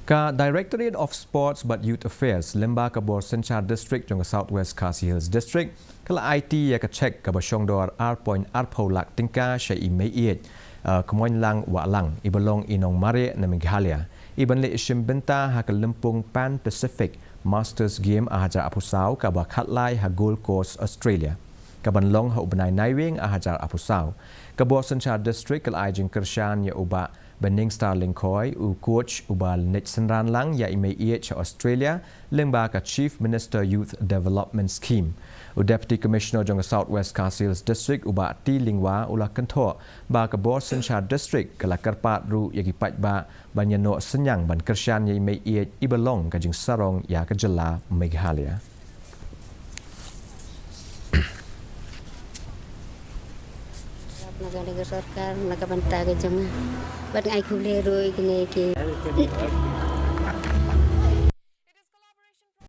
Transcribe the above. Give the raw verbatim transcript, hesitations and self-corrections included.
Ka Directorate of Sports bad Youth Affairs lyngba ka bor synshar district jong ka South West Khasi Hills District ka la aiti ïa ka cheque kaba shongdor ar point ar phew lak tyngka sha i Meiieit, uh, Kmoinlang Wahlang, iba long i nong Mareh na Meghalaya, iban leit shim bynta ha ka lympung Pan Pacific Masters Game ar hajar arphew saw kaba khatlai ha Gold Coast, Australia, kaban long ha u bnai Naiwieng ar hajar arphew saw. Ka bor synshar district ka la ai jingkyrshan ïa u Bah Banningstar Lyngkhoi, u coach u ba leit synran lang ïa i Meiieit sha Australia lyngba ka Chief Minister Youth Development Scheme. U Deputy Commissioner jong ka South West Khasi Hills District, u Bah T Lyngwa, u la kynthoh ba ka bor synshar district ka la kyrpad ruh ïa ki paidbah ban ïa noh synñiang ban kyrshan ïa i Meiieit iba long ka jingsarong ïa ka jylla Meghalaya. Na ka liang ka sorkar, na ka bynta ka jong nga. Bad nga ai khublei ruh ïa kine ki.